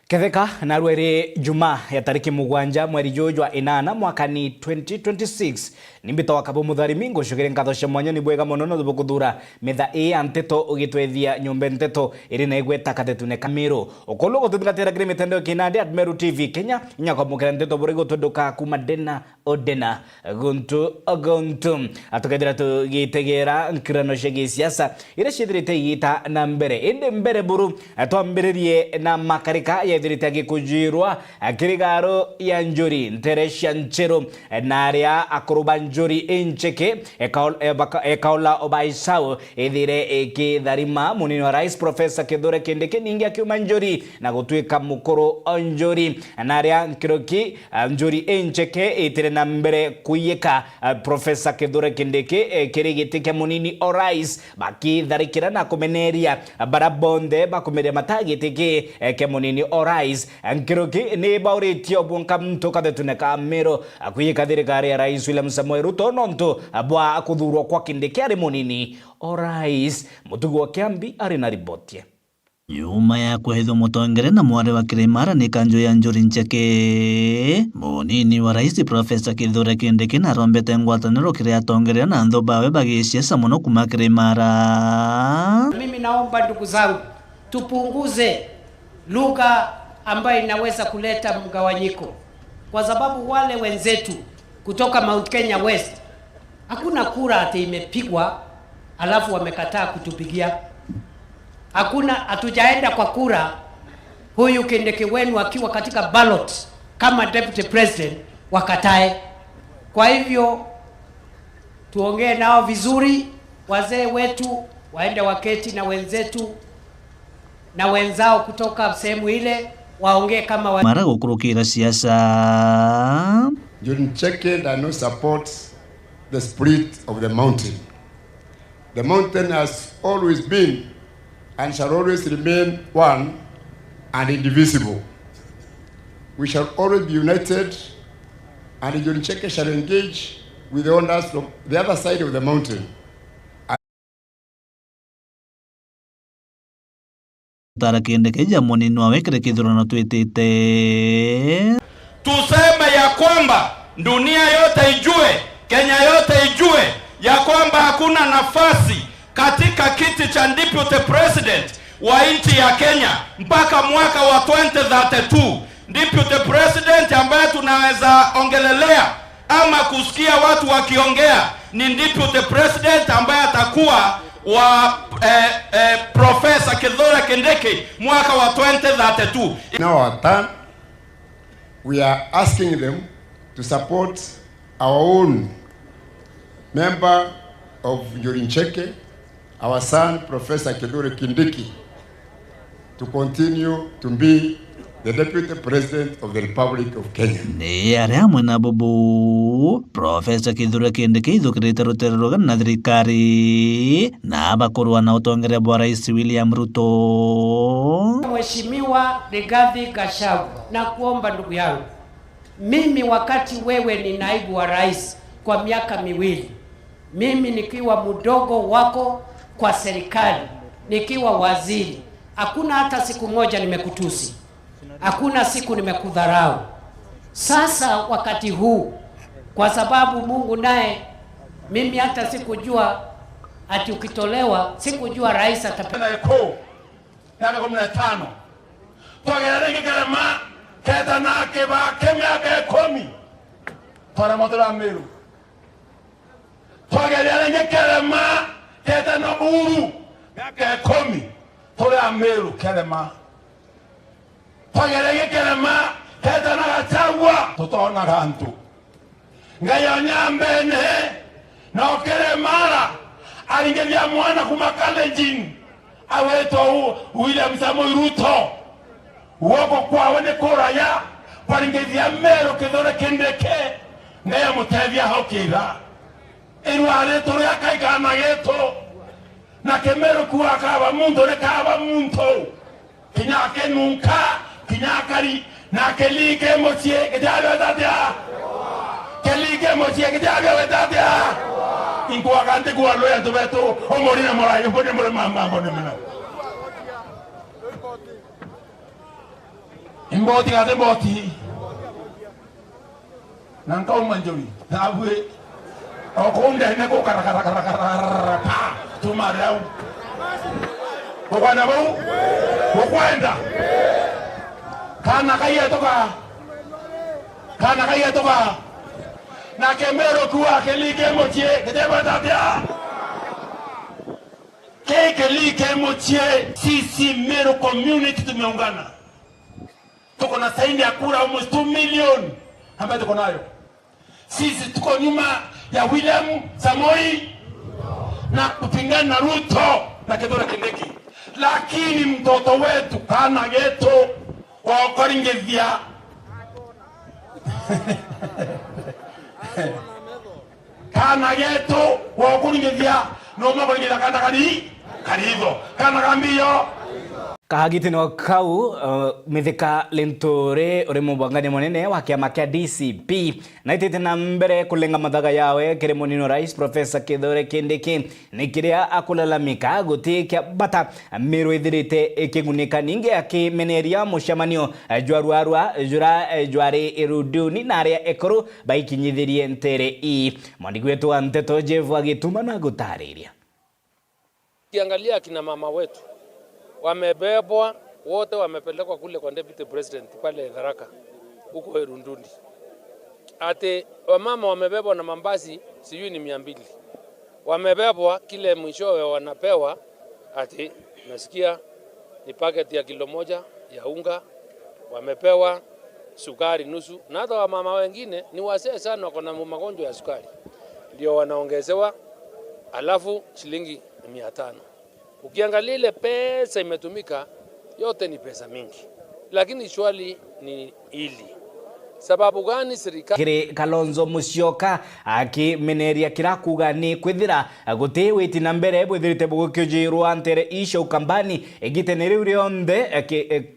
Ketheka na rwere Juma ya tariki 7 mweri jojwa 8 mwakani 2026 nimbito wakabo mutharimi ngucugire nkatho cia mwanya ni bwega muno no thubukuthura metha ii ya nteto ugitwethia nyumba nteto iri na igweta katetune kamiru ukolwo gututhingatira kiri mitandao kinandi at Meru TV Kenya inya kwamukira nteto buri gutwinduka kuma dena odena guntu guntu atukethira tugitegera nkirano cia gisiasa iria ciithirite igita na mbere indi mbere buru twambiririe na makarika yethirite agikujirwa kirigaro ya njuri ntere cia ncheru na aria akuru ba njuri incheke ekaola obaisau ithire ikitharima munini wa rais Profesa Kithure Kindiki ningi akiuma njuri na gutuika mukuru njuri na aria nkiroki njuri incheke itire na mbere kuiyeka Profesa Kithure Kindiki kiri giti kia munini o rais bakitharikira na kumeneria bara bonde bakumeria matagiti ki kia munini o rais nkiroki ni bauritio bwonka mtu kathetune ka Meru kwiyika thirikari ya rais William Samoei Ruto nontu bwa kuthurwo kwa Kindiki ari munini o rais Mutugu wa Kiambi ari na riboti. Nyuma ya kuhethwo mutongere na mwari wa Kirimara ni kanjo ya Njuri Ncheke munini wa rais Profesa Kithure Kindiki narombete ngwataniro kiria atongeria na nthu bawe bagiciesa muno kuma Kirimara. Mimi naomba ndugu zangu tupunguze lugha ambayo inaweza kuleta mgawanyiko, kwa sababu wale wenzetu kutoka Mount Kenya West hakuna kura ati imepigwa alafu wamekataa kutupigia. Hakuna, hatujaenda kwa kura huyu Kindiki wenu akiwa katika ballot kama deputy president wakatae. Kwa hivyo tuongee nao vizuri, wazee wetu waende waketi na wenzetu na wenzao kutoka sehemu ile waongee kama mara gukurukira siasa. Njuri Ncheke does not support the spirit of the mountain. The mountain has always been and shall always remain one and indivisible. We shall always be united, and Njuri Ncheke shall engage with the owners from the other side of the mountain. Tara Kindiki ja munini wawe kiri kithurano twitite. Tuseme ya kwamba dunia yote ijue, Kenya yote ijue ya kwamba hakuna nafasi katika kiti cha deputy president wa nchi ya Kenya mpaka mwaka wa 2032. Deputy president ambaye tunaweza ongelelea ama kusikia watu wakiongea ni deputy president ambaye atakuwa wa Profesa Kithure Kindiki mwaka wa 2032. Now our turn, we are asking them to support our own member of Njuri Ncheke, our son Professor Kithure Kindiki, to continue to be the Deputy President of the Republic of Kenya. Ni aria amwe na bubu Profesa Kithure Kindiki ithukirite rutere rugana na thirikari na bakurwa na utongoria bwa Rais William Ruto. Mheshimiwa Rigathi Gachagua, na kuomba ndugu yangu, mimi wakati wewe ni naibu wa rais kwa miaka miwili, mimi nikiwa mdogo wako kwa serikali, nikiwa waziri, hakuna hata siku moja nimekutusi, hakuna siku nimekudharau. Sasa wakati huu, kwa sababu Mungu naye, mimi hata sikujua ati ukitolewa, sikujua rais atapewa. Miaka 15. Twagerere gĩkerema keta nake bake miaka 10. Twara motora Meru. Twagerere gĩkerema keta na Uhuru miaka 10. Twara Meru kerema. Twagerere gĩkerema keta na Gachagua tutona gantu. Ngai onyambene na okeremara aringeria mwana kuma Kalenjin awetwo William Samoei Ruto woko kwawe ni kuraya kwaringithia Meru Kithure Kindiki neye mutethia hokira irware turia kaikana gitu na Kimeru kuwa kaba muntu ni kaba muntu kinya kinunka kinya kari na kelike mucie kitiabetatia kelike mucie kitiabetatia inkuagante kualoya tubetu omorina morayo mbone more mama mbone mena. Imboti gate mboti. Na nkauma njori. Nabwe. Okonde ne ko kara kara kara kara pa. Tumarau. Bokwana bau. Bokwenda. Kana kaiya toka. Kana kaiya toka. Na kemero kuwa kelike mochie. Keteba tatia. Keke mochie. Sisi Meru community tumeungana. Tuko na saini ya kura almost 2 million ambayo tuko nayo. Sisi tuko nyuma ya William Samoi na kupingana na Ruto na Kithure Kindiki, lakini mtoto wetu kana geto wakoringethia kana geto wakoringethia no makoringethia kana kari karitho kana kambio kahagitino kau Mithika Linturi uri mubangani munene wa kiama kia DCP na itite na mbere kulenga mathaga yawe kiri munino rais Professor Kithure Kindiki ni kiria akulalamika guti kia bata Meru ithirite ikigunika ningi akimeneria mucemanio jwa ruarua jura jwari irunduni na aria ikuru baikinyithirie ntere i mwandiki wetu wa nteto Jeff agituma na gutariria. Kiangalia akina mama wetu wamebebwa wote, wamepelekwa kule kwa deputy president pale Tharaka huko Erunduni. Ate wamama wamebebwa na mambasi sijui ni 200. Wamebebwa kile mwishowe wanapewa ati nasikia ni paketi ya kilo 1 ya unga, wamepewa sukari nusu, na hata wamama wengine ni wazee sana wako na magonjwa ya sukari ndio wanaongezewa alafu shilingi 500. Ukiangalia ile pesa imetumika yote ni pesa mingi, lakini swali ni hili: sababu gani serikali kiri Kalonzo Musyoka akimeneria kirakuga ni kwithira guti witi na mbere bwithirite bugukijirwa ntere icio Ukambani igitene riu rionthe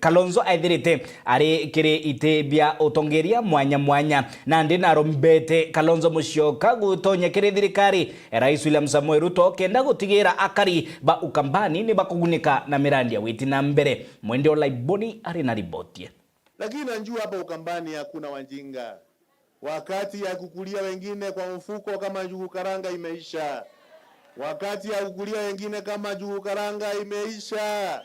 Kalonzo aithirite ari kiri iti bia utongeria mwanya mwanya na ndi narombete Kalonzo Musyoka gutonya kiri thirikari Rais William Samoei Ruto kenda gutigira akari ba Ukambani ni bakugunika na mirandi ya witi na mbere. Mwende Olaiboni ari na riboti. Lakini najua hapa Ukambani hakuna wajinga. Wakati ya kukulia wengine kwa mfuko kama njugu karanga imeisha. Wakati ya kukulia wengine kama njugu karanga imeisha.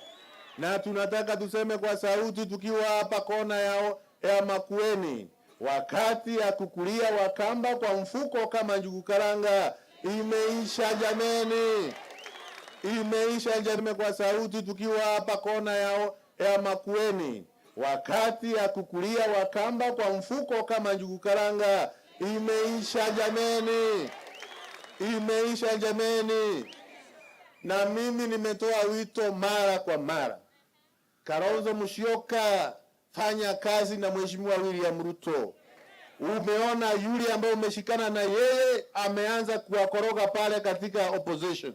Na tunataka tuseme kwa sauti tukiwa hapa kona ya Makueni. Wakati ya kukulia Wakamba kwa mfuko kama njugu karanga imeisha jameni. Imeisha jameni, kwa sauti tukiwa hapa kona ya Makueni. Wakati ya kukulia Wakamba kwa mfuko kama njugu karanga imeisha jameni, imeisha jameni. Na mimi nimetoa wito mara kwa mara, Kalonzo Musyoka, fanya kazi na Mheshimiwa William Ruto. Umeona yule ambaye umeshikana na yeye ameanza kuwakoroga pale katika opposition.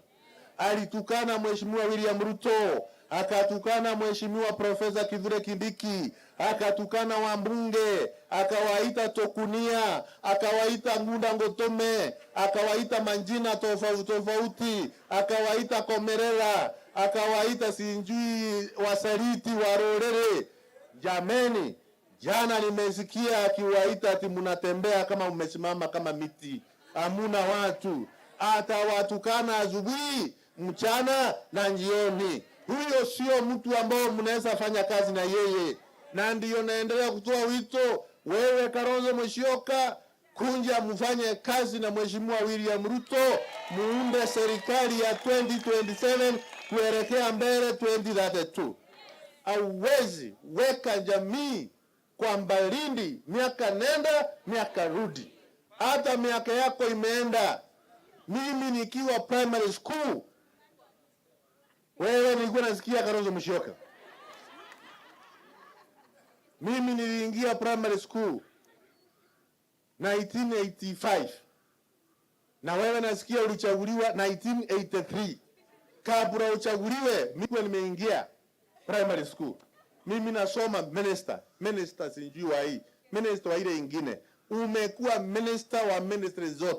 Alitukana Mheshimiwa William Ruto, akatukana Mheshimiwa Profesa Kithure Kindiki, akatukana wambunge, akawaita tokunia, akawaita ngunda ngotome, akawaita manjina tofauti tofauti, akawaita komerera, akawaita sinjui wasaliti warorere. Jameni, jana nimesikia akiwaita ati munatembea kama mmesimama kama miti, hamuna watu. Atawatukana asubuhi, mchana na jioni. Huyo sio mtu ambao mnaweza fanya kazi na yeye, na ndiyo naendelea kutoa wito, wewe Kalonzo Musyoka, kunja mfanye kazi na Mheshimiwa William Ruto, muunde serikali ya 2027 kuelekea mbele 2032. Hauwezi weka jamii kwa mbalindi miaka nenda miaka rudi, hata miaka yako imeenda. Mimi nikiwa primary school, wewe nilikuwa nasikia Kalonzo Musyoka. Mimi niliingia primary school 1985 na wewe nasikia ulichaguliwa 1983. Kabla uchaguliwe mimi nimeingia primary school. Mimi nasoma minister sijui wa hii, minister wa ile ingine. Umekuwa minister wa ministry zote.